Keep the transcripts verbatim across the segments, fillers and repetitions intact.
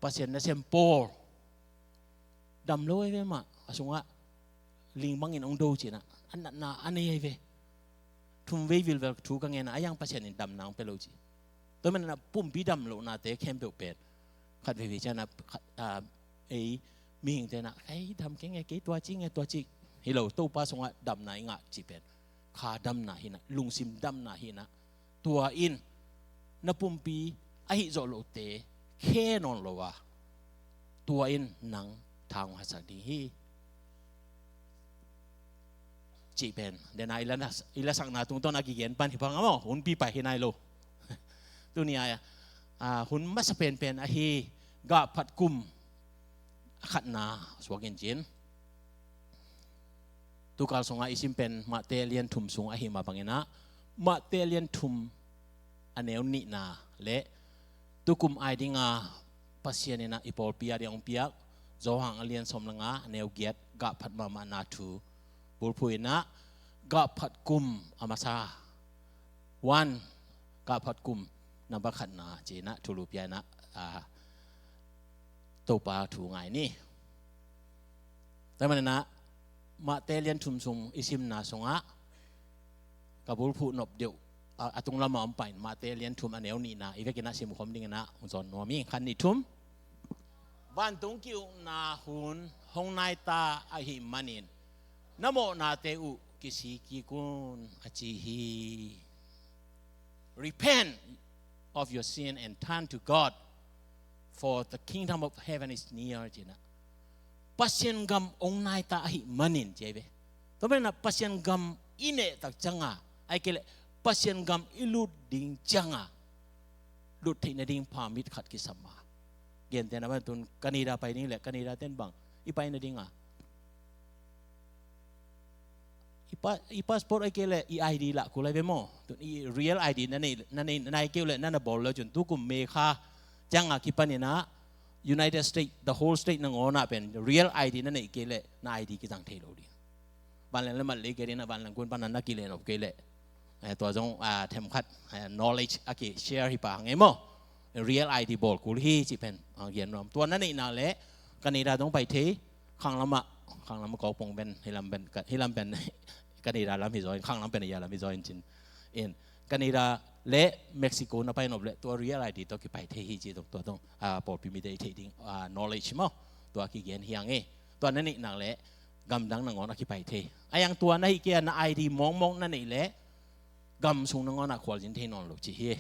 Pasian nasem pawl dam lo ahi ve mah, a sungah ling bangin hong do cinah a natna a nei ahi ve. Thumvei vilvel thu ka ngen a, a yang Pasian in damna hong pia lo ci. Tua manin ah pumpi dam lohnate khempeuh pen khat veivei cianah khat, ah, ei mihingte nah, "Kei dam kei nge, kei tua ci nge, tua ci." Hi lo, Topa sungah damna i ngah cih pen kha damna hinah, lungsim damna hinah. Tua in na pumpi ahi zawh lohte khe nawn lo a, tua in nang tha hong hasak ding hi. Cih pen dena i la, i lasakna tungtawn a kigen pan hi pang a maw, hun pipai hi nai lo. Tuni a, a, hun masa penpen ahi gahphat kum a khatna suak in cin. Tukal sungah i sim pen Mate lian thum sung ahi mah banginah, Mate lian thum a neu nihna le tukum ai dinga Pasian inah i pawlpi a ding hong piak Johan a lian sawm le nga a neu giat, gahphat mahmahna thu bulphuh inah, gahphat kum a masa, one, gahphat kum namba khatna cinah thulu pia inah, a, Topa thu ngai ni. Tua maninah Mate lian thum sung i simna sungah ka bulphuh nop deuh a, a tung lamah om pain Mate lian thum a neu nihna i vekinah simkhawm dinginah hong zawn nuam hi. Khat, nih, thum. Vantung ki-ukna hun hong naita ahi manin na mawhnate uh kisik kik un, a ci hi. Repent of your sin and turn to God, for the kingdom of heaven is near, cinah. Pasian gam hong naita ahi manin ci ahi ve. Tua maninah Pasian gam i nehtak cianga, ahih kei leh Pasian gam i lut ding cianga lut theih nading permit khat kisam a. Gentehna bang tun Canada pai ding leh Canada ten bang i pai nadinga i pa-, i passport ahih kei leh i I D lah kul ahi ve maw. Tun i real I D na nei, na nei, na nei kei uh leh na na bawl lo cun tukum May kha cianga kipaninah United States, the whole state nangawnah pen real I D na neih kei leh na I D kizang thei lo ding. Vanleng le Malay kei dinah vanleng kun pana na kilen op kei leh, eh, tua zong, ah, themkhat, eh, knowledge a ki share hi pah hang e maw. Real I D bawl kul hi cih pen, ah, gen nuam. Tua na neihna leh Canada zong pai thei, khanglamah, khanglamah kawkpong pen, hilam pen, ka-, hilam pen Canada lam hi zaw in, khanglam pen a ia lam hi zaw in cin. In Canada le Mexico na pai nop leh tua real I D tawh kipai thei hi ci zong tua zong, ah, pawlpi mite i theih ding, ah, knowledge maw. Tua kigen hi hang e. Tua na neihna leh gamdang nangawn a kipai thei. A yang tua na hih kei a na I D mawkmawk na neih leh gam sung nangawn ah khualzin thei nawn lo ci hi.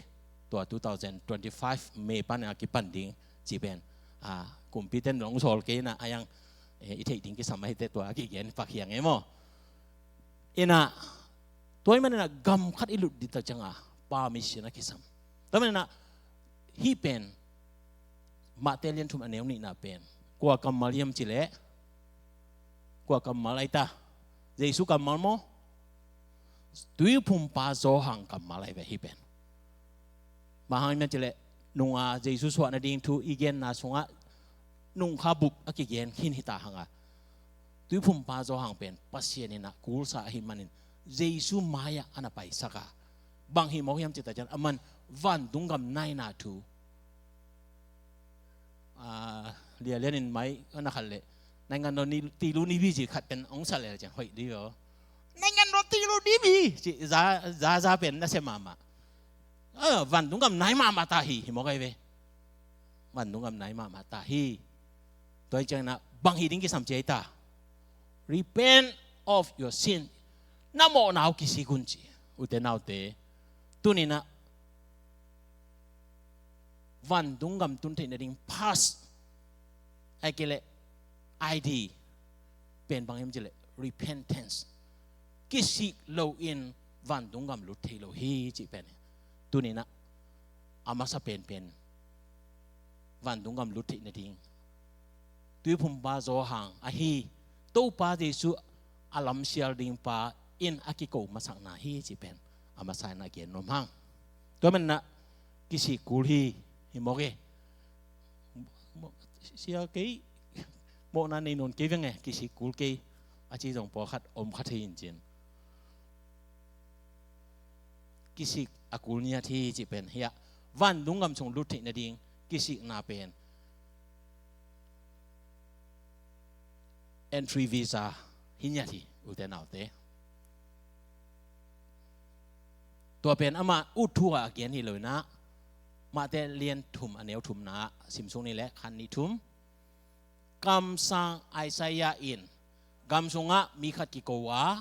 Tua two thousand twenty-five May pan a kipan ding ci pen, ah, kumpiten long sawl kei inah a yang, eh, i theih ding kisam ahih teh tua a kigen pak hi hang e maw. Inah tua ahih maninah gam khat i lut ding tak cianga permission a kisam. Tua ahih maninah hih pen Mate lian thum a neu nihna pen kua kammal hiam cih leh, kua kammal ahi ta? Jesu kammal maw? Tuiphumpa Johan kammal ahi ve hih pen. Bang hang hiam cih leh nung a Jesu suah nading thu i genna sungah nungkha bup a kigen khin hi ta hang a, Tuiphumpa Johan pen Pasian inah kulsa ahih manin Jesu mai-ah a na paisak a. Bang hih mawk hiam cih tak ciang aman vantung gam naina thu, ah, lialian in mai a na khat leh naingan daw ni, tilu ni bi ci khat pen hong sa leh ciang hoih dih aw. Naingan daw tilu ni bi ci za, za, za pen na sem mahmah. Ah, vantung gam nai mahmah ta hi, hi mawk ahi ve. Vantung gam nai mahmah ta hi. Tua hi ciangin ah bang hih ding kisam ci ahi ta? Repent of your sin. Na mawhna uh kisik un ci. Ute naute, tuni-in ah vantung gam tun theih nading pass, ahih kei leh I D pen bang hiam cih leh repentance. Kisik loin vantung gam lut thei lo hi cih pen hi. Tuni-in ah a masa penpen vantung gam lut theih nading Tuiphumpa Johan ahi Topa Jesu a lamsial ding pa in a kiko masakna hi cih pen a masa in a gen nuam hang. Tua manin ah kisik kul hi, hi mawk e. Sia, kei mawhna nei nawn kei veng e, kisik kul kei, a ci zong pawlkhat om kha thei in cin. Kisik a kul ngiat hi cih pen hiah vantung gam sung lut theih nading kisikna pen entry visa hi ngiat hi, ute naute. Tua pen amah ut thu a gen hi lo in ah, Matthai lian thum a neu thumna ah sim suk ni leh, khat, nih, thum. Kamsang Isaiah in gam sungah mi khat kiko a,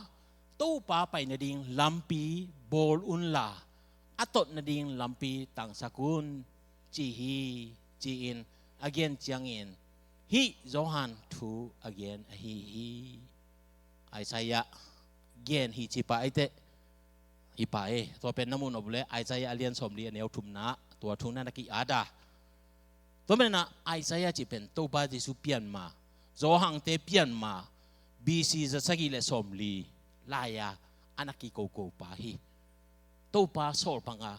Topa pai nading lampi bawl unla, a tot nading lampi tangsak un, ci hi, ci-in a gen ciangin, hih Johan thu a gen ahi hi. Isaiah gen hi ci pah ei teh. Hi pah ei, tua pen na muh nop uh leh Isaiah a lian sawmli a neu thumna, tua thu na na ki-at a. Tua manin ah Isaiah cih pen Topa Jesu pian ma, Johan te pian ma, B C za sagih le sawmli lai-a a na kikoko pa hi. Topa sawlpang a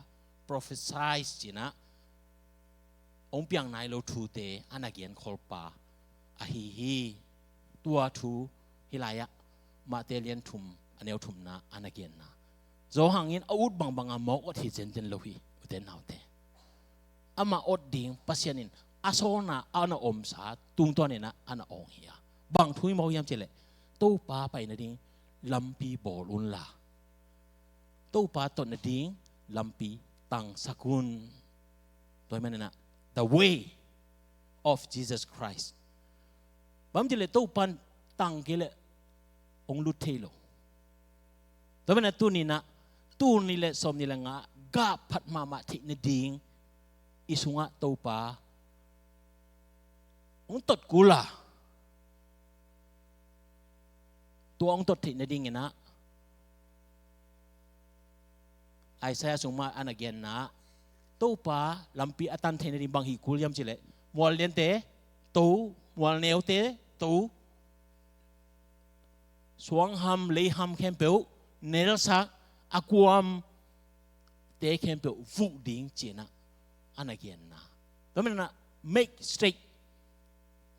prophesy ci-in ah hong piang nai lo thute a na gen khol pa ahi hi. Tua thu hih lai-ah Matthai lian thum a neu thumna a na genna, Johan in a ut bangbang a mawk ot hi zenzen lo hi, ute naute. Amah ot ding Pasian in a sawlna a na omsa tungtawn in ah a na awng hi a. Bang thu i mawk hiam cih leh, Topa pai nading lampi bawl unla, Topa tot nading lampi tangsak un. Tua ahih manin ah, the way of Jesus Christ. Bang hang hiam cih leh Topa in tang kei leh hong lut thei lo. Tua manin ah tuni-in ah, tul nih le sawmnih le nga gah phat mahmah theih nading i sungah Topa hong tot kul a, tua hong tot theih nadingin ah Isaiah sung mah a na genna, Topa lampi a tan theih nading bang hih kul hiam cih leh, mual liante to, mual neute to, suangham leiham khempeuh nelsak, a kuamte khempeuh vuh ding ci-in ah a na genna. Tua manin ah make straight,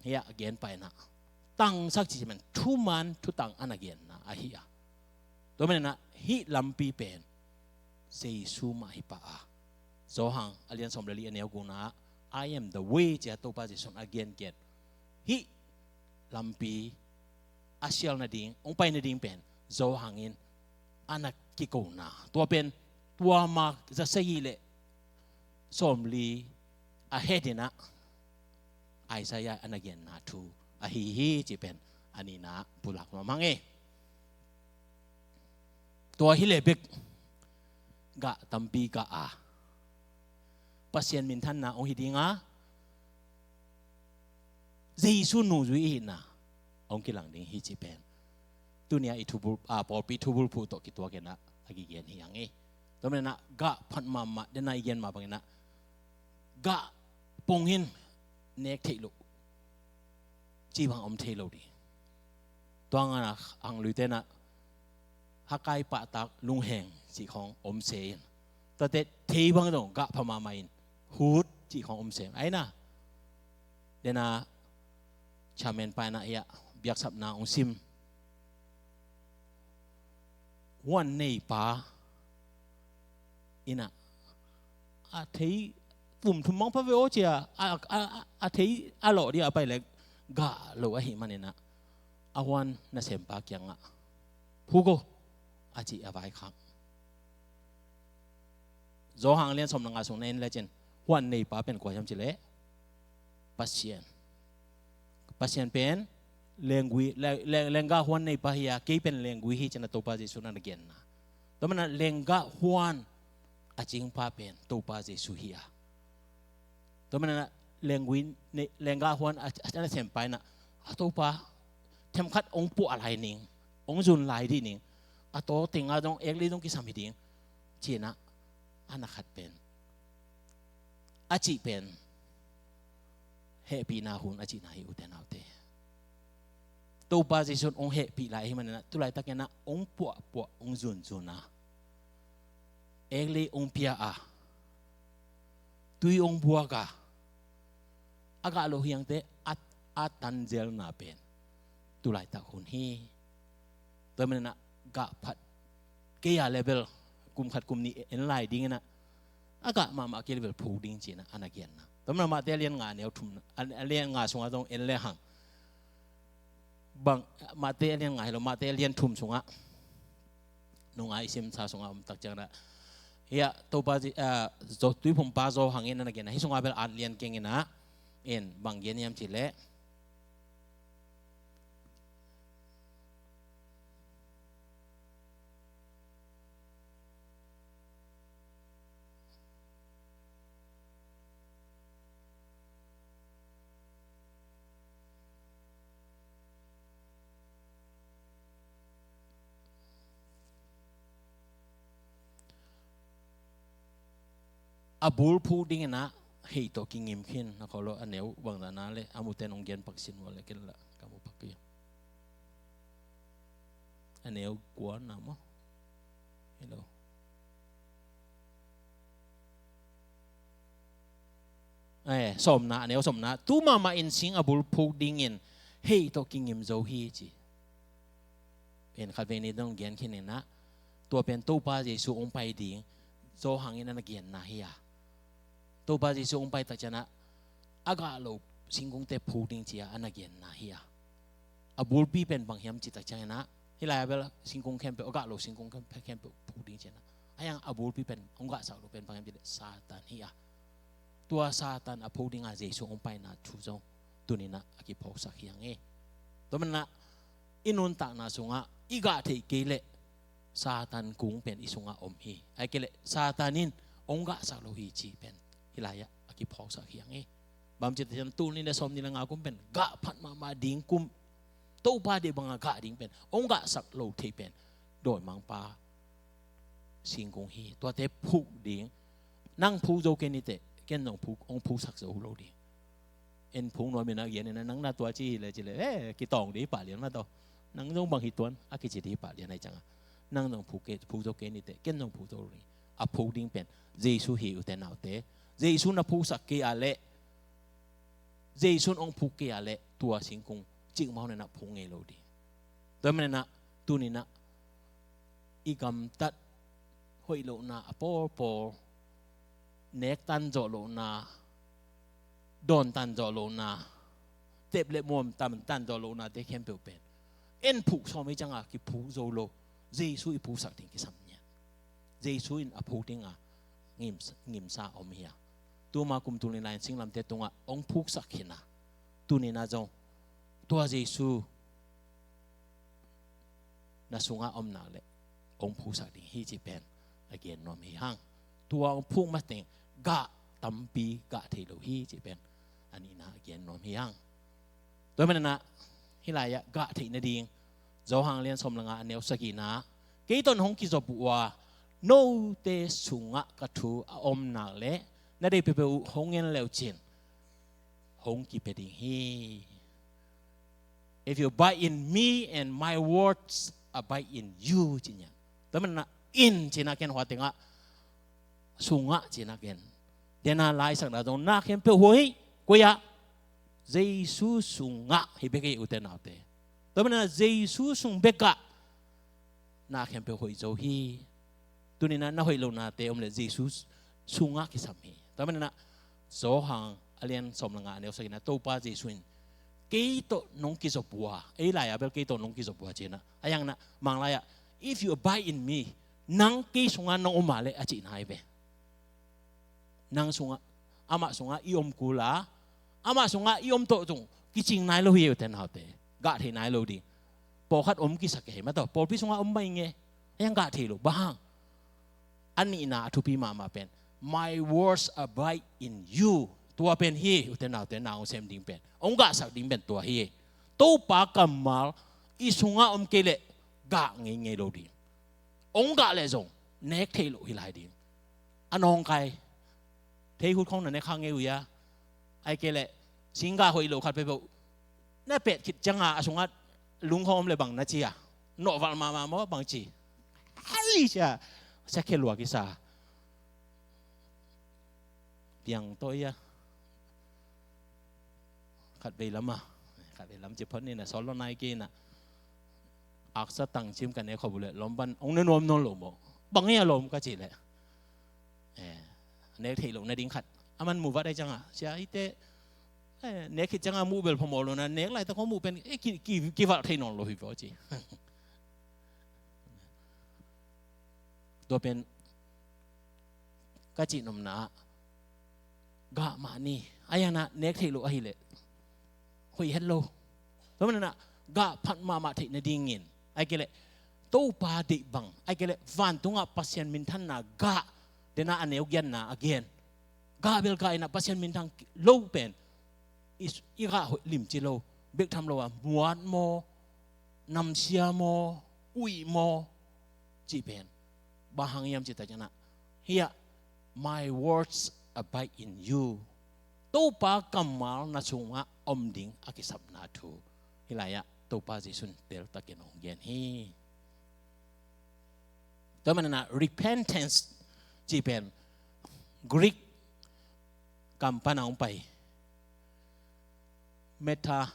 hih a gen pai-in ah, tangsak cih pen thuman thutang a na genna ahi a. Tua manin ah hih lampi pen Jesu mah hi pah a. Johan a lian sawm le li a neu gukna, "I am the way," ci-a Topa Jesu in a gen gen, hih lampi a sial nading, hong pai nading pen Johan in a na kikona. Tua pen tua ma za sagih le sawmli a het in ah Isaiah a na genna thu ahi hi cih pen a nihna pulak nuam hang e. Tua hi leh bek gah tampi gah a, Pasian minthanna hong hi ding a, Jesu nungzui i hihna hong kilang ding hi cih pen tuni-a i thubul, a, pawlpi thubulphuh tawh kituak in ah a kigen hi hang e. Tua manin ah gah phat mahmah, den a i gen mah bangin ah gah pong in nek theih loh cih bang om thei lo ding. Tua ngan a hang luite in ah hakai pahtak lungheng cih khawng om se in, tuate thei bang dong gah pha mahmah in hut cih khawng om se in. Ai na, den a chairman pa in ah hih a biaksapna hong sim. Huan nei pa in ah, a thei vum thum mang pha ve aw ci-a, a, a, a, a thei a lawh ding a pai leh gah lo ahih manin ah, a huan nasempa kiangah, "Phu ko," a ci a vaikhak. Johan lian sawm le nga sung na en lecin, huan neipa pen kua hiam cih leh Pasian. Pasian pen lenggui, le-, le-, lenggah huan neipa hi a, kei pen lenggui hi ci-in ah Topa Jesu in a na genna. Tua manin ah lenggah huan a cingpa pen Topa Jesu hi a. Tua manin ah lenggui ne-, lenggah huan a, a, a nasempa in ah, "A Topa, themkhat hong puah lai ning, hong zun lai dih ning, a taw teng ah zong ek lei zong kisam hi ding," ci-in ah a na khat pen, a cih pen hehpihna hun a cihna hi, ute naute. Topa Jesu in hong hehpih lai ahih manin ah tu laitakin ah hong puahpuah, hong zunzun a, ek lei hong pia a, tui hong buak a, a gah loh hi hangte a, a tan zelna pen tu laitak hun hi. Tua manin ah gah phat kei a level kum khat kum nih en lai dingin ah, a gah mahmah kei level phuk ding ci-in ah a na genna. Tua manin ah Matthai a lian nga neu thum, a, a lian nga sungah zong en le hang, Bang, Mate a lian nga hi lo, Mate a lian thum sungah nungah i simsa sungah om tak ciangin ah, hiah Topa Ji, ah, Zo, Tuiphumpa Zo hangin a na gen, hih sungah bel at lian keng in ah, in bang gen hiam cih leh, a bulphu dingin ah hei tawh kingim khin, na kholo a neu bangzah na le a mute nong gen pak sin ua le ken lah ka mu pak hi. A neu kua na maw? Hello. Eh, sawmna, a neu sawmna. Tu mahmah in sing a bulphu dingin hei tawh kingim zo hi ci. Pen khatvei ni dong gen khin in ah, tua pen Topa Jesu hong pai ding Zo hangin a na genna hi a. Topa Jesu hong pai tak ciangin ah, a gah lo singkungte phu ding ci-a a na genna hi a. A bulpi pen bang hiam cih tak ciangin ah, hih lai-ah bel singkung khempeuh, a gah lo singkung khempeuh, khempeuh phu ding ci-a na. A hiang a bulpi pen, hong gahsak lo pen bang hiam cih leh Satan hi a. Tua Satan a phu dingah Jesu hong paina thu zong tuni-in ah a kiphawksak hi hang e. Tua manin ah i nuntakna sungah i gah theih kei leh Satan kung pen i sungah om hi. Ahih kei leh Satan in hong gahsak lo hi cih pen hih lai-ah a kiphawksak hi hang e. Bang hiam cih leh tul nih le sawmnih le nga kum pen gah phat mahmah ding kum, Topa deih bangah gah ding pen, hong gahsak lo thei pen dawimangpa singkung hi. Tuate phuk ding. Nang phuk zo kei ni teh, ken zong phuk, hong phuksak zo lo ding. En phuk nuam in ah gen in ah, nang na tua ci hi leh ci leh, eh, kitawng ding hi pah lian mah tawh. Nang zong bang hi tuan, a kici ding hi pah lian ahih ciangah, nang zong phuk kei, phuk zo kei ni teh, ken zong phuk zo lo ding. A phuk ding pen Jesu hi, ute naute. Jesu na phuksak kei a leh, Jesu in hong phuk kei a leh tua singkung cikmah hun in ah phuk ngei lo ding. Tua manin ah tuni-in ah i gamtat hoih lohna a pawlpawl, nek tan zawh lohna, dawn tan zawh lohna, tep le muam tan, tan zawh lohnate khempeuh pen en phuk sawm hi ciangah kiphuk zo lo. Jesu i phuksak ding kisam nian. Jesu in a phuk dingah ngim, ngimsa om hi a. Tuma kum tul nih lai-in singlamteh tungah hong phuksak khin a, tuni-in ah zong tua Jesu na sungah om nak leh hong phuksak ding hi cih pen a gen nuam hi hang. Tua hong phuk mateng gah tampi gah thei lo hi cih pen a nihna a gen nuam hi hang. Tua manin ah hih lai-ah gah theih nading, Johan lian sawm le nga, a neu sagihna, kei tawh nong kizop uh a, note sungah ka thu a om nak leh na deih peuhpeuh uh hong ngen le uh cin, hong kipia ding hi. If you abide in me and my words abide in you, ci nian. Tua manin ah in cihna ken hua tengah sungah cihna ken. Dena laisakna zong na khempeuh hoih. Koi ah? Jesu sungah hi bek hi, ute naute. Tua manin ah Jesu sung bekah na khempeuh hoih zo hi. Tuni-in ah na hoih lohnate om leh Jesu sungah kisam hi. Tua manin ah Johan a lian sawm le nga, a neu sagihna, Topa Jesu in kei tawh nong kizop uh a, ei lai-ah bel kei tawh nong kizop uh a ci-in ah. A hiang in ah Manglai ah, if you abide in me, nang kei sungah nong om a leh a cihna hi ve. Nang sungah, amah sungah i om kul a, amah sungah i om tawh zong kicing nai lo hi, ute naute. Gah thei nai lo ding. Pawlkhat om kisa kei hi mah tawh, pawlpi sungah om mah ing e. A hiang gah thei lo, bang hang? A nihna a thupi mahmah pen, my words abide in you. Tua pen hi, ute naute, na hong sem ding pen, hong gahsak ding pen tua hi. Topa kammal i sungah om kei leh gah ngeingei lo ding. Hong gah leh zong nek theih loh hi lai ding. A nawngkai, thei hut khawng na nek kha ngei uh hia? Ahih kei leh singgah hoih lo khat peuhpeuh na pet khit ciangah a sungah lung khawng om leh bang na ci a? Nawhvalh mahmah maw, bang ci? Ai sia, sia khe lua kisa. Piang tawh hia? Khatvei lam a, khatvei lam ci phot ni na, sawl lo nai kei na. Aksa tangcim ka nek khop uh leh lawmpan hong ne nuam nawn lo maw? Bang hia lawm ka cih leh, eh, nek theih loh nading khat, a man muvat ahih ciangah, sia, eite Nek khit ciangah muh bel phamawh lo na, nek laitak hong muh pen, eh, ki, ki, kivalh thei nawn lo hi vaw ci. Tua pen ka cih nopna ah gah mah ni. A ianah nek theih loh ahileh hoih het lo. Tua manah gah phat mahmah theih nadingin, ai kei leh Topa deih bang, ai kei leh vantungah Pasian minthanna gah, denah a neu giatna a gen. Gah bel gah inah Pasian minthang lo pen i, i gah hoih limci lo. Bek tham lo a muat maw, namsia maw, uih maw, cih pen bang hang hiam cih tak cianah, hiah, "My words abide in you." Topa kammal na sungah om ding a kisapna thu. Hih lai-ah Topa Jesuh in teltakin hong gen hi. Tua manah repentance cih pen Greek kam pana hong pai, metanoia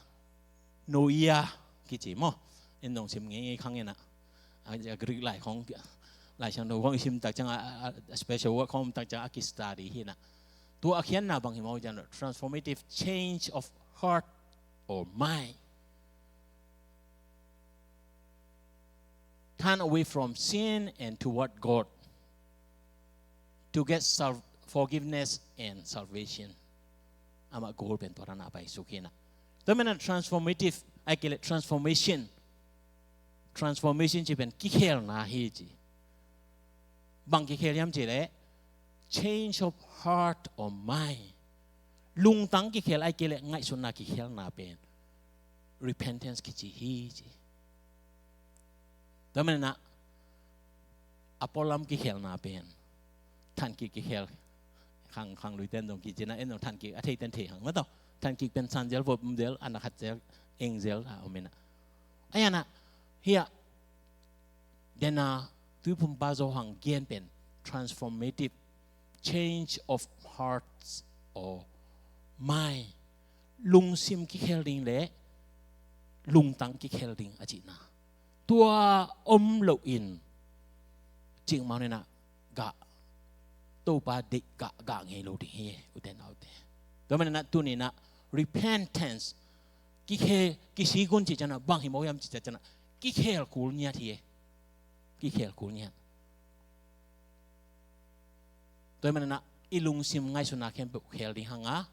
kici maw. In dong sim ngeingei khang inah, a, a Greek lai khong, Lai Siangtho khong i sim tak ciangah, a, a special word khong tak ciangah a ki-study hi inah. Tua a khiatna bang hi maw, cian transformative change of heart or mind. Turn away from sin and toward God to get sal-, forgiveness and salvation. Amah goal pen tua dan a pai suk hi inah. Tua manah transformative, ai kei leh transformation. Transformation cih pen kikhelna hi ci. Bang kikhel hiam cih leh change of heart or mind. Lungtang kikhel, ai kei leh ngaihsutna kikhelna pen repentance kici hi ci. Tua manah a pualam kikhelna pen thankik kikhel. Khang, khang luiten dong kici inah, en dong thankik a theiten thei hang mataw. Thankik pen sanzel vop umzel, a na khatzel engzel a om inah. A ianah hiah, denah Tuiphumpa Johan gen pen transformative change of hearts or mind. Lungsim kikhel ding leh lungtang kikhel ding a cihna. Tua om loin cikmah inah gah, Topa deih gah, gah ngei lo ding hi, ute naute. Tua manah tuninah repentance, kikhe, kisik un cih cianah bang hi maw hiam cih cianah kikhel kul ngiat hi. Kikhel kul ngiat. Tua manah i lungsim ngaihsutna khempeuh khel ding hanga,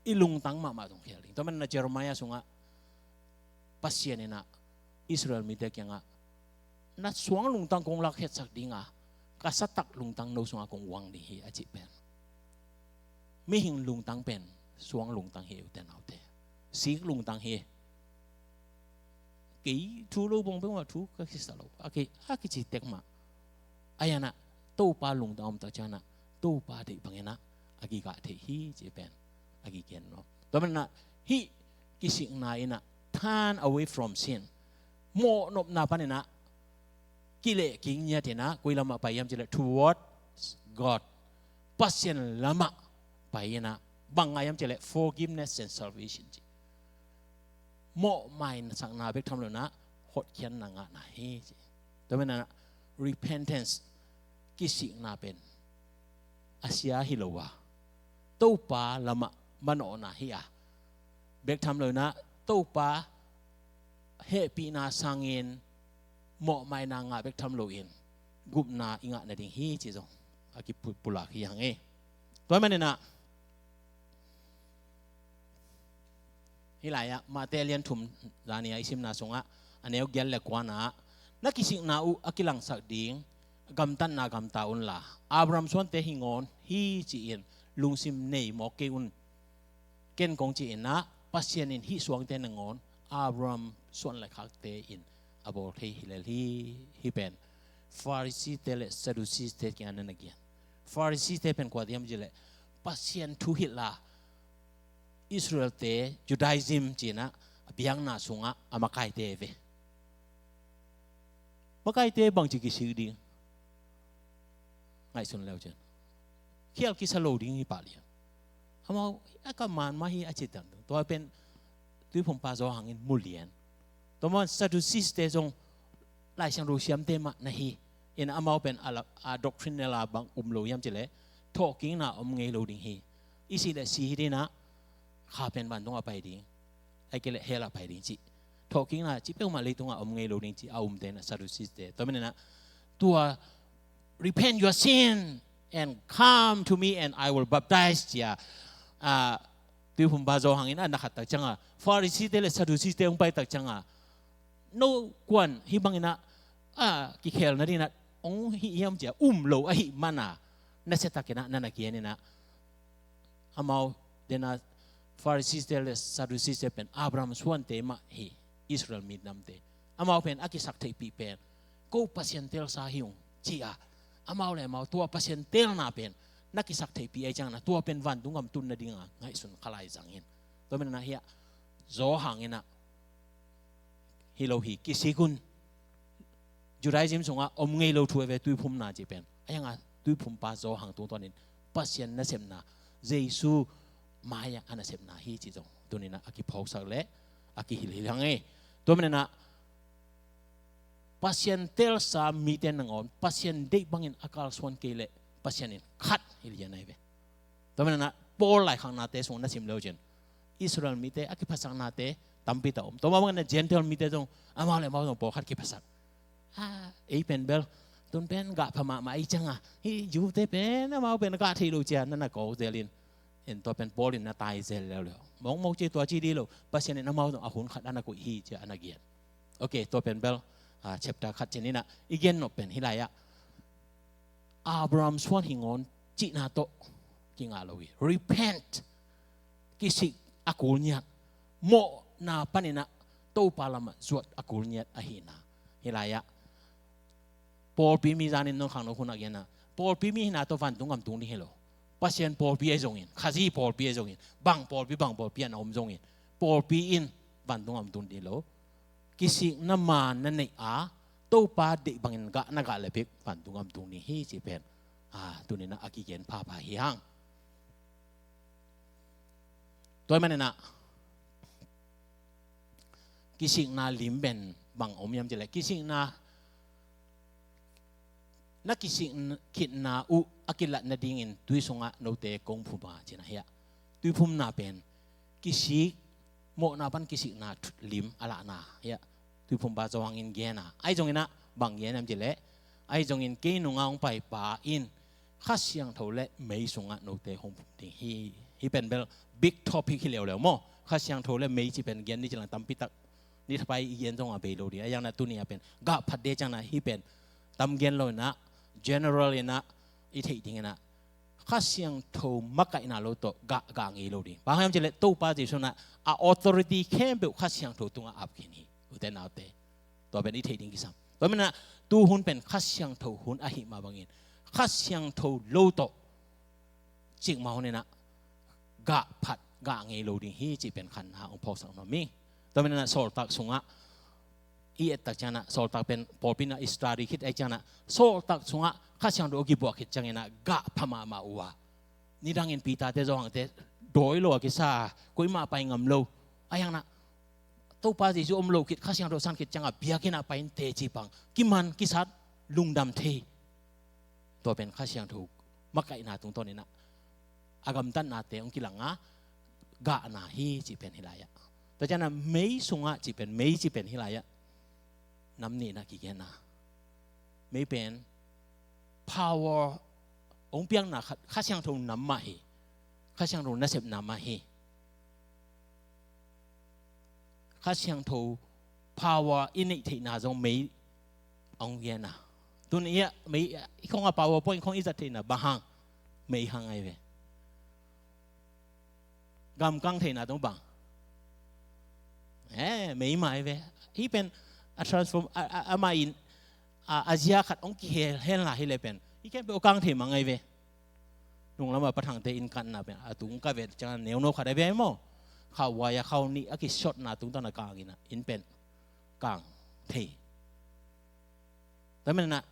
i lungtang mahmah zong khel ding. Tua manah Jeremiah sungah Pasian inah Israel mite kiangah, "Na suang lungtang kong lakhetsak dinga, ka satak lungtang no sungah kong uang ding hi," a cih pen. Mihing lungtang pen suang lungtang hi, ute naute. Sik lungtang hi. Kei thu lo bang bang mah thu ka kisa lo. A kei, a kici tek mah. A ianah Topa lungtang om tak cianah Topa deih bang inah a kigah theih hi cih pen a kigen lo. Tua manah hih kisikna inah turn away from sin. Mawhnopna pan inah kilehkik ngiat inah, koi lamah pai hiam cih leh towards God. Pasian lamah pai inah, bang ngai hiam cih leh forgiveness and salvation ci. Mawhmaisakna bek tham lo inah hotkhiatna ngahna hi ci. Tua manah repentance, kisikna pen a sia hi lo a, Topa lamah manawhna hi a, bek tham lo inah Topa hehpihna sangin mawhmaina ngah bek tham loin gupna i ngah nading hi cih zong a kipulak hi hang e. Tua maninah hih lai-ah Mate lian thum zani-a i simna sungah a neu giat le kuana ah, "Na kisikna uh a kilangsak ding gamtatna gamta unla, Abraham suante hi ngawn hi," ci-in lungsim nei mawk kei un. Ken kong ci-in ah, Pasian in hih suangte nangawn Abraham suan le khakte in a bawl thei hi lel hi. Hih pen Pharisee-te le Sadducee-te kiang ah na gen. Pharisee-te pen kua hiam cih leh Pasian thu hilh a, Israel-te, Judaism ci-in ah, a biakna sungah a makaite ve. Makaite bangci kisik ding? Ngaihsun le uh cin, khial kisa lo ding hi pah lian. Amau a ka man mah hi a ci dan. Tua pen Tuiphumpa Johan in mu lian. Tua man Sadducee-te zong Laisiangtho siamte mah na hi. In amau pen a la, a doctrine la bang um lo hiam cih leh thawhkikna om ngei lo ding hi. I sih leh si hi ding ah, kha pen vantung a pai ding, ahih kei leh hell a pai ding cih thawhkikna ci peuhmah leitungah om ngei lo ding cih a umte na, Sadducees te. Tua manin ah tua, "Repent your sin and come to me and I will baptize," ci-a, ah, Tuiphumpa Johan in a na khat tak ciangah, Pharisee te le Sadducee te hong pai tak ciangah, "No kuan hih bangin ah, ah, kikhel nadingin ah hong hih hiam?" ci-a um lo ahih manin ah, nasia takin ah na na gen in ah, amau, den a, Pharisees te le Sadducees te pen Abraham suante mah hi, Israel minamte. Amau pen a kisaktheihpih pen, "Ko Pasian teelsa hi ung," ci-a, amau le amau tua Pasian teelna pen na kisaktheihpih ahih ciangin ah, tua pen vantung gam tun nadinga ngaihsun kha lai zang in. Tua manin ah hiah Johan in ah, "Hi lo hi, kisik un. Judaism sungah om ngei lo thu ahi ve, tuiphumna cih pen." Ahi hangin ah Tuiphumpa Johan tungtawnin Pasian nasepna, Jesu mai-ah a nasepna hi cih zong tuni-in ah a kiphawksak le a kihilhhilh hi hang e. Tua manin ah Pasian teelsa mite nangawn Pasian deih bangin a kalsuan kei leh Pasian in khat hi lian ahi ve. Tua manin ah Paul laikhaknate sung na sim le uh cin, Israel mite a kiphasaknate tampi tak om. Tua mah bangin ah Gentile mite zong amau le amau zong pawlkhat kiphasak. Ah, ei pen bel, tun pen gah pha mahmah ahih ciangin ah, hih Jew te pen amau pen gah thei lo ci-a na na ko zel in, en tua pen Paul in na tai zel leuleu. Mawkmawk ci, tua ci ding lo, Pasian in amau zong a hun khat a na koih hi ci-a a na gen. Ok, tua pen bel, ah, chapter khat cih ni-in ah i gen nop pen hih lai-ah Abraham suan hi ngawn cihna tawh kingah lo hi. Repent, kisik a kul ngiat, mawhna panin ah Topa lamah zuat a kul ngiat ahihna. Hih lai-ah pawlpi mi zanin nong khangno hun ah gen-a, pawlpi mi hihna tawh vantung gam tung ding hi lo. Pasian pawlpi ahi zongin, Khazih pawlpi ahi zongin, bang pawlpi, bang pawlpi ah na om zongin, pawlpi in vantung gam tung ding hi lo. Kisikna maan na neih a, Topa deih bangin gah na gah le bek vantung gam tung ding hi cih pen, ah, tuni-in ah a kigen phapha hi hang. Tua ahih manin ah kisikna lim pen bang om hiam cih leh, kisikna, na kisik khitna uh a kilat nadingin tui sungah note kong phum a, ci-in ah hiah. Tuiphumna pen kisik, mawhna pan kisikna lim a lahna hiah Tuiphumpa Johan in gen a. Ahi zongin ah bang gen hiam cih leh, ahi zongin kei nungah hong paipa in Kha Siangtho le mei sungah note hong phum ding hi. Hih pen bel big topic hi leuleu maw. Kha Siangtho le mei cih pen gen ni ci-in ah tampi tak ni thapai i gen zong a bei lo ding. Ahi hangin ah tuni-a pen gah phat ding ciangin ah hih pen tam gen lo-in ah, general in ah i theih dingin ah Kha Siangtho makaihna lo tawh gah, gah ngei lo ding. Bang hang hiam cih leh Topa Jesu in ah a authority khempeuh Kha Siangtho tungah ap khin hi, ute naute. Tua pen i theih ding kisam. Tua manin ah tuhun pen Kha Siangtho hun ahih mah bangin, Kha Siangtho lo tawh cikmah hun in ah gah phat, gah ngei lo ding hi cih pen khatna hong phawksak nuam ing. Tua manin ah Sawltak sungah i et tak ciangin ah, Sawltak pen pawlpi in ah i study khit ahih ciangin ah, Sawltak sungah Kha Siangtho a kibuak khit ciangin ah gah pha mahmah uh a. Nidangin Peter te, Johan te dawi lo a kisa, koimah pai ngam lo. Ahi hangin ah Topa Jesu om lo khit, Kha Siangtho san khit ciangin ah biakinn ah pai in teci pang, kiman kisat, lungdam thei. Tua pen Kha Siangtho makaihna tungtawnin ah a gamtatnate hong kilang a, gahna hi cih pen hih lai-ah. Tua ciangin ah mei sungah cih pen, mei cih pen hih lai-ah nam nihna kigen a. Mei pen power hong piakna khat, Kha Siangtho nam mah hi. Kha Siangtho nasepna mah hi. Kha Siangtho power i neih theihna zong mei hong gen a. Tun i ah, mei, i khong a PowerPoint khong i zat theihna bang hang? Mei hang ahi ve. Gamkang theihna tung bang? Eh, mei mah ahi ve. Hih pen a transform, a, a, amah in, a, a zia khat hong kihel, helna hi leh pen, hih khempeuh a kang thei mang ahi ve. Nunglam a Pa Thangte inn katna pen a tung ka vet ciang neuno khat ahi ve maw. Khauhuai a khau nih a kisotna tungtawn a kang in ah, inn pen kang thei. Tua manin ah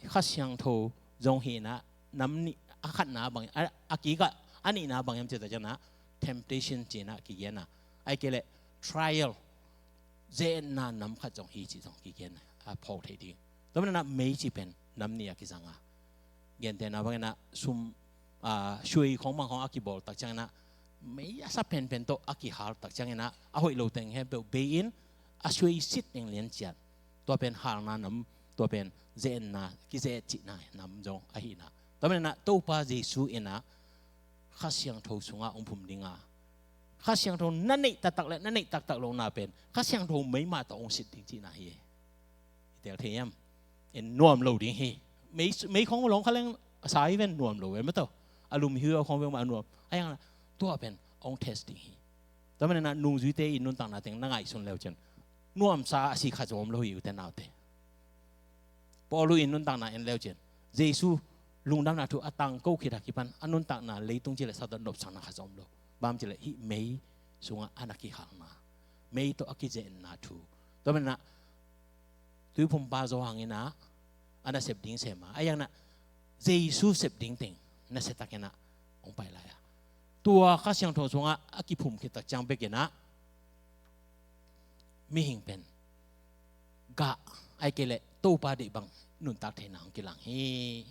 Kha Siangtho zong hi in ah, nam nih, a khatna bang, a, a kik ah a nihna bang hiam cih tak ciangin ah temptation ci-in ah kigen a. Ahih kei leh trial, ze-etna nam khat zong hi cih zong kigen a, a phawk theih ding. Tua manin ah mei cih pen nam nih a kizang a. Gentehna bangin ah sum, ah, sui khong bang khong a kibawl tak ciangin ah mei a sa penpen tawh a kihal tak ciangin ah a hoih lo teng khempeuh bei-in a suaisit eng lian ciat. Tua pen halna nam, tua pen ze-etna, kize-et cihna nam zong ahihna. Tua manin ah Topa Jesu in ah Kha Siangtho sungah hong phum ding a, Kha Siangtho na neih taktak le na neih taktak lohna pen Kha Siangtho mei mah tawh hong sit ding cihna hi. I tel thei hiam? En nuam lo ding hi. Mei, mei khong lawng kha leng a sa hi ven nuam lo ve maw taw. A lum hi a khong ve mah a nuam. A yang tua pen hong test ding hi. Tua manin ah nungzuite i nuntakna teng na ngaihsun leu cin nuamsa a si kha zom lo hi, ute naute. Paulu in nuntakna en leu cin Jesu lungdamna thu a tangko khit a kipan a nuntakna leitung ci le sa tawh nopsakna kha zom lo. Bang ci le hih mei sungah a na kihalna, mei tawh a kize-etna thu. Tua manin ah Tuiphumpa Johan in ah a nasep ding sem a, a yang ah Jesu sep ding teng nasia takin ah hong pai lai a, tua Kha Siangtho sungah a kiphum khit tak ciang bekin ah mihing pen gah, ahih kei leh Topa deih bang nuntak theihna hong kilang hi.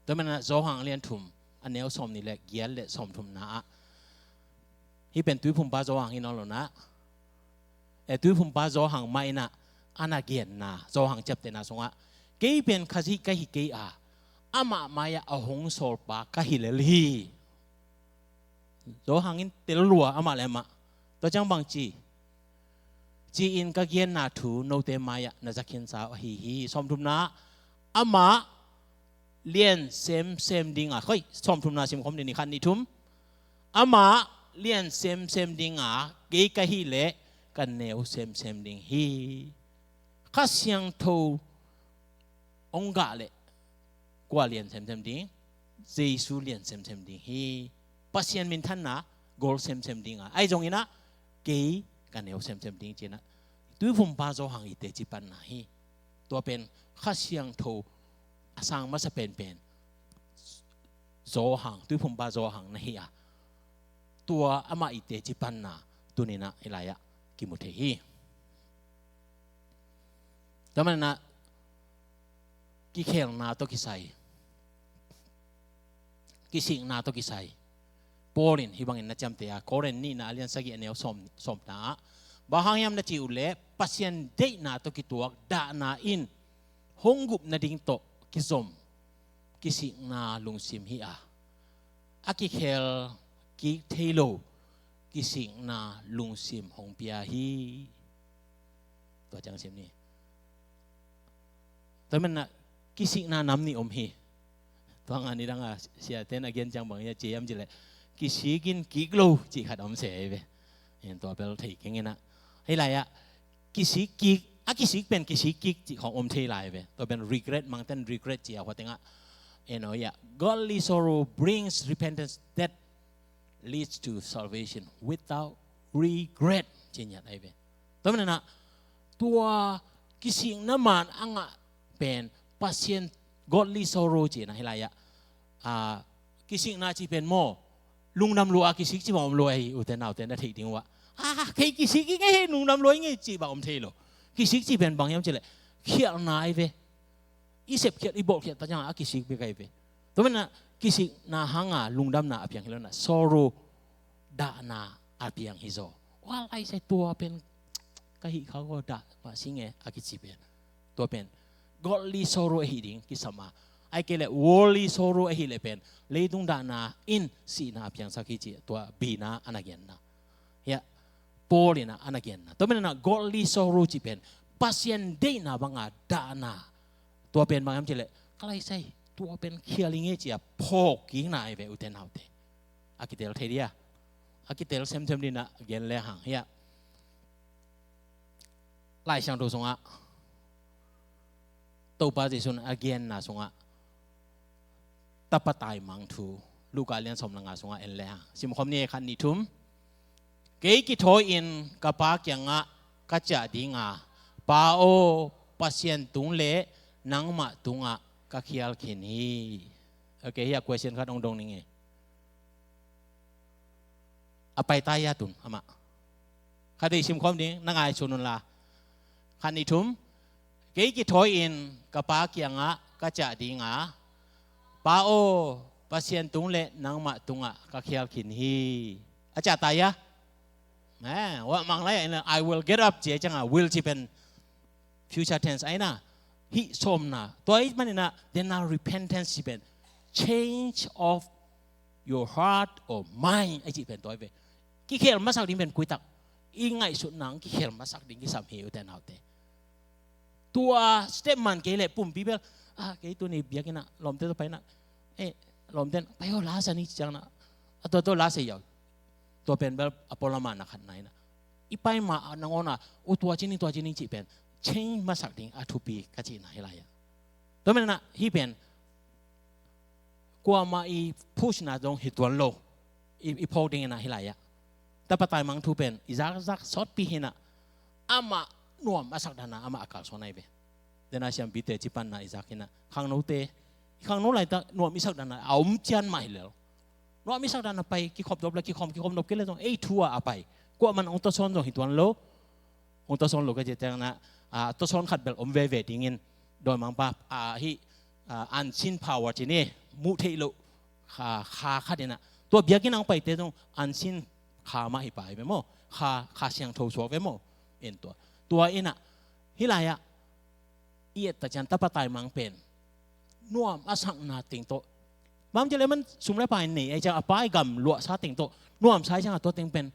Tua manin ah Johan a lian thum a neu sawmnih le giat le sawmthumna ah, hih pen Tuiphumpa Johan hi nawn lo in ah, e, Tuiphumpa Johan mah in ah a na genna Johan ciaptehna sungah, kei pen Khazih ka hi kei a, amah mai-ah a hong sawlpa ka hi lel hi. Johan in tel lua amah le amah. Tua ciang bang ci, ci-in ka genna thu note mai-ah na za khinsa uh ahi hi. Sawmthumna, amah lian semsem ding a, khoi, sawmthumna sim khawm ding ni, khat, nih, thum. Amah lian semsem ding a, kei ka hih leh ka neu semsem ding hi. Kha Siangtho hong gah leh kua lian semsem ding? Jesu lian semsem ding hi. Pasian minthanna gol semsem ding a, ahi zongin ah kei ka neu semsem ding ci-in ah Tuiphumpa Johan i teci panna hi. Tua pen Kha Siangtho a sang masa penpen Johan, Tuiphumpa Johan na hi a, tua amah i teci panna tuni-in ah hih lai-ah kimu thei hi. Tua manin ah kikhelna tawh kisai, kisikna tawh kisai, Paul in hih bangin na ciamteh a, Korin nihna a lian sagih a neu sawm, sawmna ah, bang hang hiam na cih uh leh Pasian deihna tawh kituak dahna in hong gup nading tawh kizom kisikna lungsim hi a, a kikhel kik thei lo kisikna lungsim hong pia hi. Tua ciang sim ni. Tua manin ah kisikna nam nih om hi. Tua nga ni dang a siate'n a gen ciang bang hia ci hiam cih leh, kisik in kik lo cih khat om se hi ve. Tua bel thei keng in ah, hih lai-ah kisik kik, a kisik pen kisik kik cih khawng om thei lai ve. Tua pen regret, Mangte'n regret ci a, hua tengah, you know, yeah, godly sorrow brings repentance that leads to salvation without regret, ci ngiat ahi ve. Tua manin ah tua kisikna man a ngah pen Pasian, godly sorrow ci-in ah hih lai-ah, ah, kisikna cih pen maw, lungdam lua a kisik cih bang om lo ahi, ute naute na theih ding uh ah. Ah, kei kisik i ngei hi, lungdam lua i ngei cih bang om thei lo. Kisik cih pen bang hiam cih leh khialhna ahi ve. I sepkhiat, i bawlkhiat tak ciang a kisik bek ahi ve. Tua manin ah kisikna hang a lungdamna a piang hi lo in ah, sorrow, dahna a piang hi zaw. Wal ai sai tua pen ka hih kha ko dah mah sing e a kici pen, tua pen godly sorrow ahi ding kisam a, ahih kei leh worldly sorrow ahih leh pen leitung dahna in sihna a piangsak hi cih tua bina a na genna. Hiah Paul in ah a na genna. Tua manin ah godly sorrow cih pen Pasian deihna bang a dahna. Tua pen bang hiam cih leh ka lai sai, tua pen khial i ngei ci a phawk kikna ahi ve, ute naute. A kitel thei dia, a kitel semsem ding in ah gen le hang hiah. Lai Siangtho sungah Topa Jesu in a genna sungah tapa taimang thu, Luka lian sawm le nga sungah en le hang, sim khawm ni, khat, nih, thum. Kei kithawi-in ka Pa kiangah ka ciah ding a, Pa aw, Pasian tung le nangmah tungah ka khial khin hi. Ok, hiah question khat hong dong ning e. A pai ta ia tun amah. Khat vei sim khawm ding, na ngaihsun un la. Khat, nih, thum. Kei kithawi-in ka Pa kiangah ka ciah ding a, Pa aw, Pasian tung le nangmah tungah ka khial khin hi. A ciah ta ia. Eh, wa mang lai, I will get up ci a cianga, will ci pen future tense aina. Hih sawmna. Tua ahih maninah, dena repentance ci pen change of your heart or mind ahi ci pen tua ahi ve. Kikhel masak ding pen kuitak i ngaihsutna kikhel masak ding kisam hi, ute naute. Tua step man kei leh pumpi bel, ah, kei tuni biakinnah lawmte tawh painah, eh, lawmten pai aw, lasa ni ci ciangnah, a tua tua lasa ia. Tua pen bel a pualamah na khatna inah, i pai mah nangawnah, uh, tua ci ni, tua ci ni cih pen change masak ding a thupi ka cihna hi lai-ah. Tua maninah hih pen kuamah i pushna zong hi tuan lo. I, i phawk dinginah hi lai-ah, tapa taimang thu pen i zakzak sawtpi hinah, amah nuam a sak dana amah a kalsuan ahi ve. Dena siampite ci panna i zak hinah, khangnote, i khangno laitak nuam i sak dana a om cian mah hi lel. Nuam i sak dana pai kikhop dop le kikhom, kikhom dop kei le zong ei thu-a a pai. Kuaman ong tawsawn zong hi tuan lo. Ong tawsawn lo ka cih cianginah, ah, tawsawn khat bel om veve dingin dawimangpa, ah, hih, ah, unseen power ci ni, muh theih loh kha, kha khat inah, tua biakinn ang paite zong unseen kha mah hi pai ve maw? Kha, kha siangtho suak ve maw? In tua, tua inah hi lai-ah i et ta cian tapa taimang pen nuam a sakna teng tawh, bang ci le man sum le pai nei ahi ciang a pai gam luahsa teng tawh nuamsa ahi ciang a tua teng pen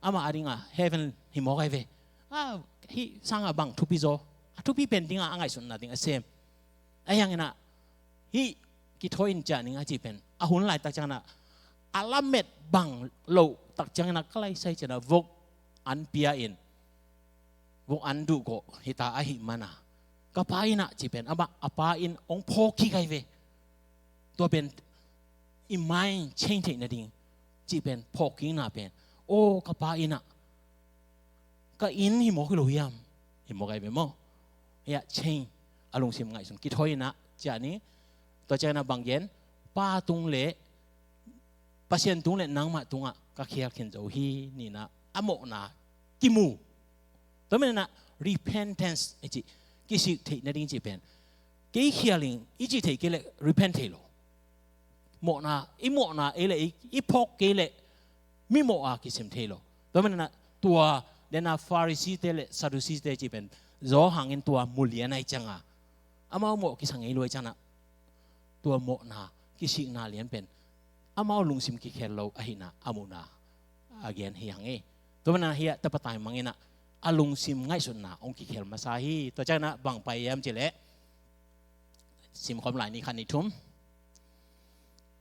amah a dinga heaven hi mawk ahi ve. A, hih sanga bang thupi zaw? A thupi pen dinga a ngaihsutna ding a sem. Ahi hanginah hih kithawi in ciah ning a cih pen a hun laitak cianginah a lamet bang loh tak cianginah ka laisai cianah vok an pia in, vok an duhgawh hita ahih mana, ka pa inah cih pen amah a pa in ong phawk kik ahi ve. Tua pen i mind change theih nading cih pen phawk kikna pen, aw, ka pa inah ka inn hi mawk hi lo hiam? Hi mawk ahi ve maw? Hiah change, a lungsim ngaihsun kithawi inah ciah ni. Tua cianginah bang gen? Pa tung le, Pasian tung le nangmah tungah ka khial khin zo hi ninah a mawhna kimu. Tua maninah repentance i cih, kisik theih nading cih pen, kei khial ing i cih thei kei leh repent thei lo. Mawhna, i mawhna ei leh i, i phawk kei leh mi mawh a kisim thei lo. Tua maninah tua dena Pharisee-te le Sadducee-te cih pen zaw hangin tua mulian ahi cianga, amau mawh kisa ngei lo ahi cianginah tua mawhna kisikna lian pen amau lungsim kikhel lo ahihna a muhna a gen hi hang e. Tua maninah hiah tapa taimang inah a lungsim ngaihsutna ong kikhel masa hi. Tua cianginah bang pai hiam cih leh, simkhawm lai ni, khat ni thum.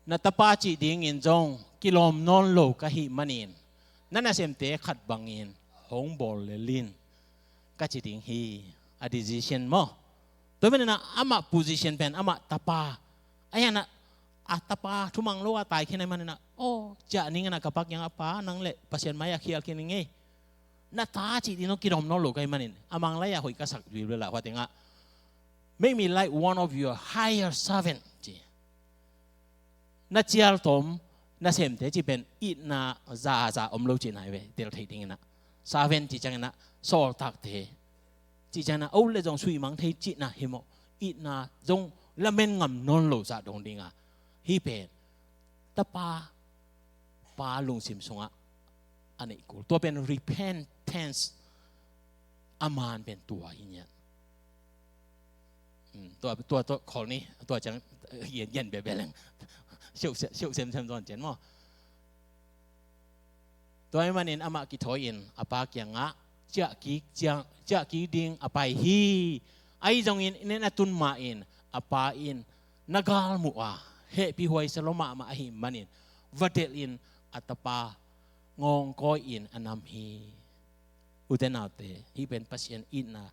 Na tapa cih dingin zong kilawm nawn lo ka hih manin na nasemte khat bangin hong bawl lel in ka ci ding hi. A decision maw? Tua maninah amah position pen amah tapa ahi hanginah, a tapa thumang lo a tai khin ahi maninah, aw, ciah ning inah ka pa kiangah, Pa, nang le Pasian mai-ah khial khin ning ei. Na ta cih ding zong kilawm nawn lo ka hih manin, a mang lai-ah hoih ka sak viu le lah hua tengah, make me like one of your higher servant ci. Na cialtom nasemte cih pen itna zaza om lo cihna hi ve, tel theih dinginah. Servant cih cianginah sawltakte cih cianginah, o le zong suimang thei cihna hi mawh. Itna zong lamen ngam nawn lo zah dong dinga, hih pen tapa, pa lungsim sungah a neih kul. Tua pen repentance a man pen tua hi ngiat. Hmm, tua, tua, tua khawl ni, tua ciang, eh, gen, gen bia bia leng. Siuh, siuh, siuh sem sem zawn cian maw? Tua ahih manin amah kithawi in a pa kiangah ciah kik, ciah, ciah kik ding a pai hi. Ahi zongin, inn ah a tun ma-in a pa in na galmuh a, hehpih huai sa lua mahmah ahih manin va delh in a tapa ngawngkawi in a nam hi. Ute naute, hih pen Pasian itna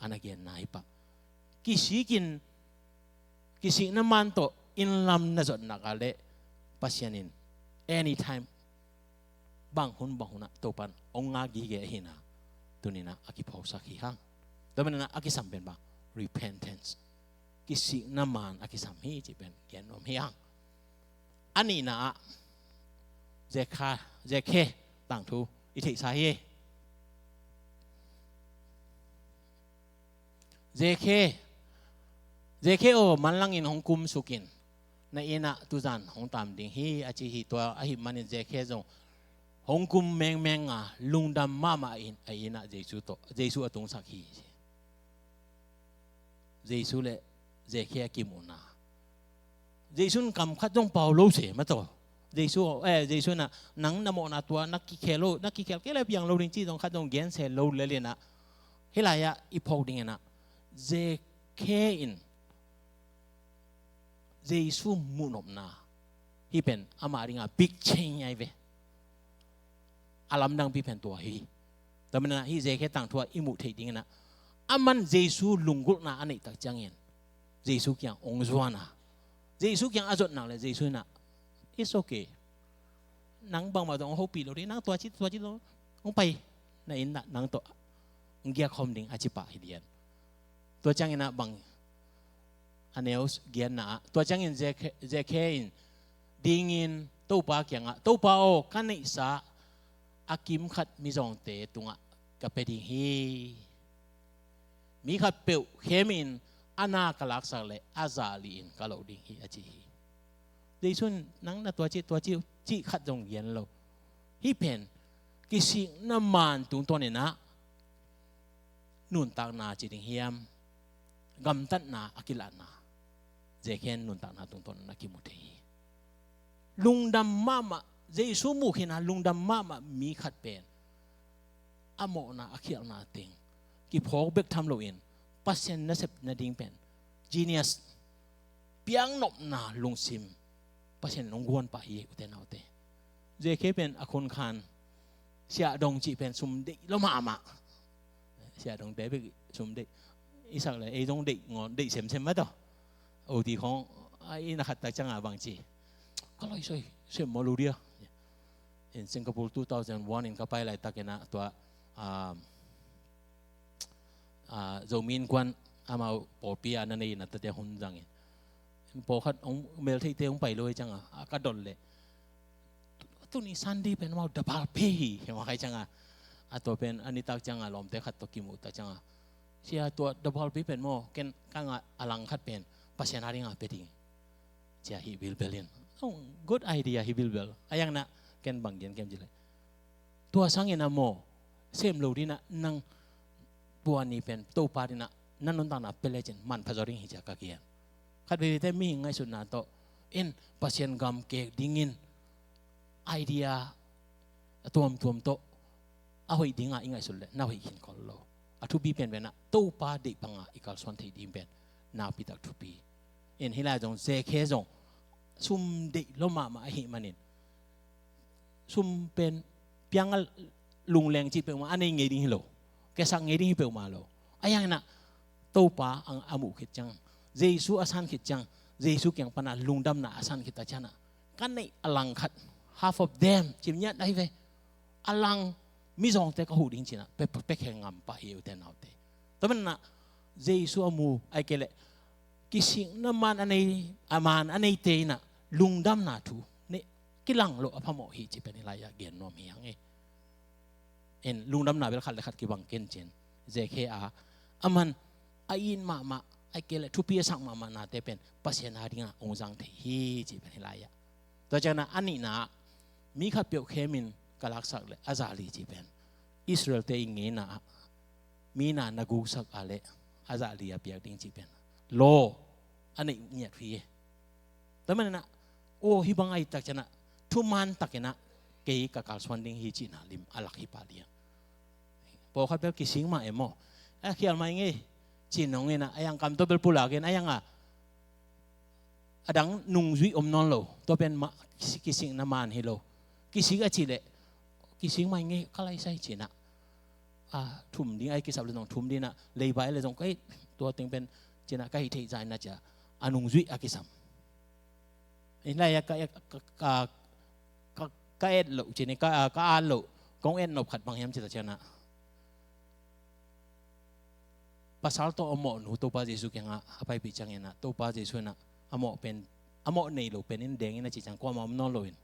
a na genna hi pah. Kisikin, kisikna man tawh inn lam na zot nak leh Pasian in anytime, bang hun bang hun ah Topan hong ngak gige ahihna tuni-in ah a kiphawksak hi hang. Tua manin ah a kisam pen bang, repentance. Kisikna man a kisam hi cih pen gen nuam hi hang. A nihna ah Zekha, Zekhe tangthu i theihsa hi. Zekhe, Zekhe aw, manlangin hong kumsuk in, na inn ah tuzan hong tam ding hi, a ci hi. Tua ahih manin Zekhe zong hong kum mengmeng a lungdam mahmah in a inn ah Jesu tawh, Jesu a tungsak hi. Jesu le Zekhe a kimuhna. Jesu in kam khat zong pau lo se mah tawh. Jesu, eh, Jesu in ah nang na mawhna tua na kikhel lo, na kikhel kei le piang lo ding ci zong khat zong gen se lo le lian ah. Hih lai-ah i phawk ding in ah Zekhe in Jesu muhnopna hih pen ama dingah big change ahi ve. A lamdangpi pen tua hi. Tua manin ah hih Zekhe tangthu ah i muh theih ding in ah aman Jesu lunggulhna a neih tak ciangin Jesu kiang hong zuan a, Jesu kiang a zuat nak le Jesu in ah, "It's okay. Nang bangmah zong hong hopih lo ding, nang tua ci tua ci lo, hong pai, na inn ah nang tawh hong giak khawm ding," a ci pah hi lian. Tua ciangin ah bang a neu gianna ah, tua ciangin Zekhe, Zekhe in dingin Topa kiangah, "Topa aw, ka neihsa a kim khat mizawngte tungah ka pia ding hi. Mi khatpeuh khemin a na ka laksak le a za li-in ka loh ding hi," a ci hi. Jesu in nang na tua ci tua ci cih khat zong gen lo. Hih pen kisikna maan tungtawn in ah nuntakna ci ding hiam, gamtatna a kilahna, Zekhe in nuntakna tungtawn in ah kimu thei hi. Lungdam mahmah, Jesu muh khin a lungdam mahmah mi khat pen a mawhna a khialhna teng kiphawk bek tham loin Pasian nasep nading pen genius, piaknopna lungsim Pasian in hong guan pah hi, ute naute. Zekhe pen a khunkhan siahdong cih pen sum deih lua mahmah. Siahdongte bek sum deih. I sak le ei zong deih ngawn, deih semsem mah tawh. Oti khawng a inn a khat tak ciangah bang ci, "Ka laisai sem maw lo dia." In Singapore two thousand one in ka pai laitakin ah tua, ah, ah, Zomi Innkuan amau pawlpi a na nei in a tate hun zangin, pawlkhat hong meltheihte hong pai lo hi ciangah a ka dot leh, "Tuni Sunday pen amau dabalpi hi," hi mah hi ciangah. A tua pen a nitak ciangah lawmte khat tawh kimuh tak ciangah, "Sia, tua dabalpi pen maw, ken ka ngah a lang khat pen Pasian a dingah pia ding," ci-a hi bilbel in. "Oh, good idea," hi bilbel. A yang na ken bang gen kem ci leh, "Tua sangin ah maw, sem lo ding ah nang tua ni pen Topa ding ah na nuntakna pia lecin manpha zaw ding hi," ci-a ka gen. Khat veivei te mihing ngaihsutna tawh in Pasian gam keek dingin idea a tuamtuam tawh a hoih dingah i ngaihsut leh na hoih khin khol lo. A thupi penpen ah Topa deih bangah i kalsuan theih ding pen nakpi tak thupi. In hih lai zong Zekhe zong sum deih lua mahmah ahih manin sum pen piang a lungleng cih peuhmah a nei ngei ding hi lo, kiasak ngei ding hi peuhmah lo. A yang in ah Topa a, a muh khit ciang, Jesu a san khit ciang, Jesu kiang pan a lungdamna a san khit a ciang ah, "Ka neih a lang khat, half of them," ci ngiat ahi ve. "A lang mizawngte ka huh ding," ci-in ah pia, pia, piakhia ngam pah hi, ute naute. Tua manin ah Jesu a mu, ahih kei leh kisikna maan a nei, a maan a neite in ah lungdamna thu nei kilang loh a phamawh hi cih pen hih lai-ah gen nuam hi hang e. In lungdamna bel khat le khat kibang ken cin, Zekhe a, aman a it mahmah, ahih kei leh thupi a sak mahmah nate pen Pasian a dingah hong zang thei hi cih pen hih lai-ah. Tua ciangin ah a nihna ah, "Mi khatpeuh khemin ka laksak le a za li," cih pen Israel-te i ngeina ah, "Mi na na guksak a le a za li a piak ding," cih pen law a neih ngiat hi e. Tua manin ah, "Oh, hih bang ahih tak ciang ah thuman takin ah kei ka kalsuan ding hi," cihna lim a lak hi pah liang. Pawlkhat bel kisik mah e maw, "A khial mah ing ei," ci-in hong in ah, a yang kam tawh bel pulak in, a yang a a dang nungzuih om nawn lo. Tua pen mah, kisik, kisikna maan hi lo. Kisik a cih leh, "Kisik mah ing ei, ka laisai," ci-in ah, a thum ding a i kisap le zong thum ding ah, leiba le zong ka hih, tua teng pen ci-in ah ka hih theih zah in ah ci-a a nungzuih a kisam. Hih lai-ah ka, ka, ka, ka, ka et loh ci-in, ka, ka at loh, kong et nop khat bang hiam ci ta ciang ah, pasal tawh a mawhnu Topa Jesu kiangah a paipih ciangin ah, Topa Jesu in ah a mawh pen, a mawh nei lo pen in deng in a cih ciang kuamah om nawn loin,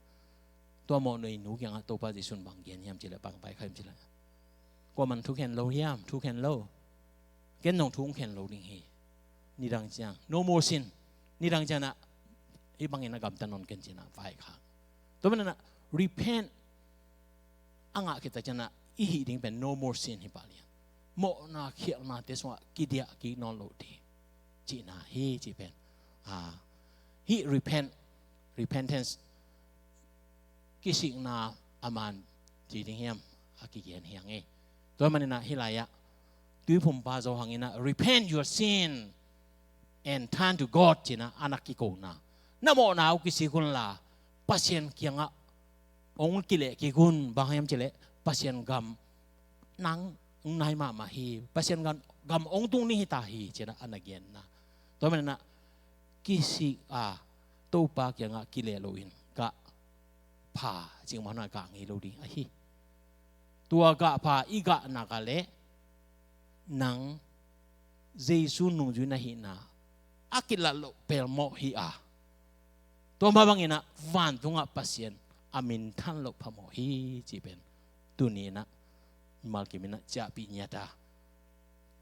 tua mawh neinu kiangah Topa Jesu in bang gen hiam cih leh, bang pai kha hiam cih leh, "Kuamah in thu khen lo hiam? Thu khen lo. Ken zong thu hong khen lo ding hi. Nidang ciang, no more sin. Nidang ciang ah hih bangin a gamta nawn ken," ci-in ah vaikhak. Tua manin ah, repent, a ngah khit tak ciangin ah i hih ding pen no more sin hi pah lian. Mawhna khialhnate sungah kidiah kik nawn lo ding cihna hi cih pen. Ah, hih repent, repentance, kisikna a man ci ding hiam, a kigen hi hang e. Tua manin ah hih lai-ah Tuiphumpa Zo hangin ah repent your sin and turn to God ci-in ah a na kikona. Na mawhna uh kisik unla Pasian kiangah hong kileh kik un, bang hang hiam cih leh Pasian gam nang hong nai mahmah hi, Pasian gam, gam hong tung ni hi ta hi ci-in ah a na genna. Tua manin ah kisik a Topa kiangah kileh loin gah pha, cih mah hangin ah gah ngei lo ding ahi. Tua gah pha i gah nak leh nang Jesu nungzui na hihna a kilat loh pelmawh hi a, tua mah bangin ah vantungah Pasian a minthan loh phamawh hi cih pen tuni-in ah mimal kim in ah ciahpih ngiat a,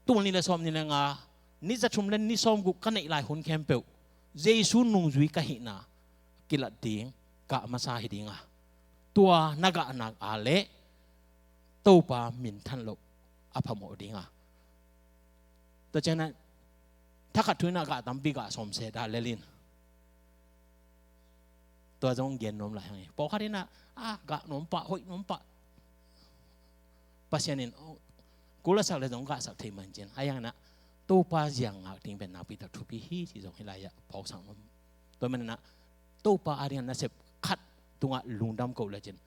tul nih le sawmnih le nga, ni za thum le ni sawmguk ka neih lai hun khempeuh Jesu nungzui ka hihna kilat ding, gah masa hi ding a, tua na gah nak leh Topa minthan loh a phamawh ding a. Tua ciangin ah thakhat thu in ah gah tampi gah sawm se dah lel in. Tua zong gen nuam lai hang e. Pawlkhat in ah, ah, gah nuam pah, hoih nuam pah. Pasian in, oh, kul a sak leh zong gah sak thei mah hi ci-in. Ahi hangin ah Topa ziang ngak ding pen nakpi tak thupi hi cih zong hih lai-ah phawksak nuam. Tua manin ah Topa adingin ah nasep khat tungah lungdam ko lecin,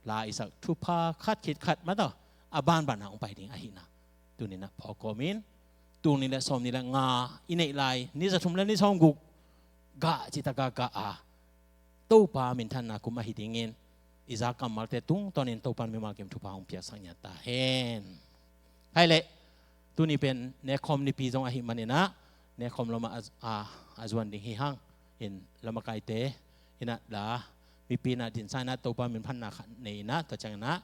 la i sak thupha khat khit khat mah tawh a banban ah hong pai ding ahihna tuni-in ah phawk kawmin, tul nih le sawmnih le nga i neih lai ni za thum le ni sawmguk gah citak a gah a, Topa minthanna kum ahi dingin i za kammalte tungtawnin Topa in mimal kim thupha hong piaksak ngiat ta hen. Hai leh, tuni pen nekkhawm nipi zong ahih manin ah nekkhawm lamah a, a, a zuan ding hi hang. In lamakaite in ah la, mipi in ah dinsa in ah Topa minphatna khat nei in ah, tua ciangin ah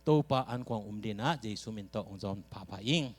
Topa ankuang um dingin ah Jesu min tawh hong zawn phapha ing.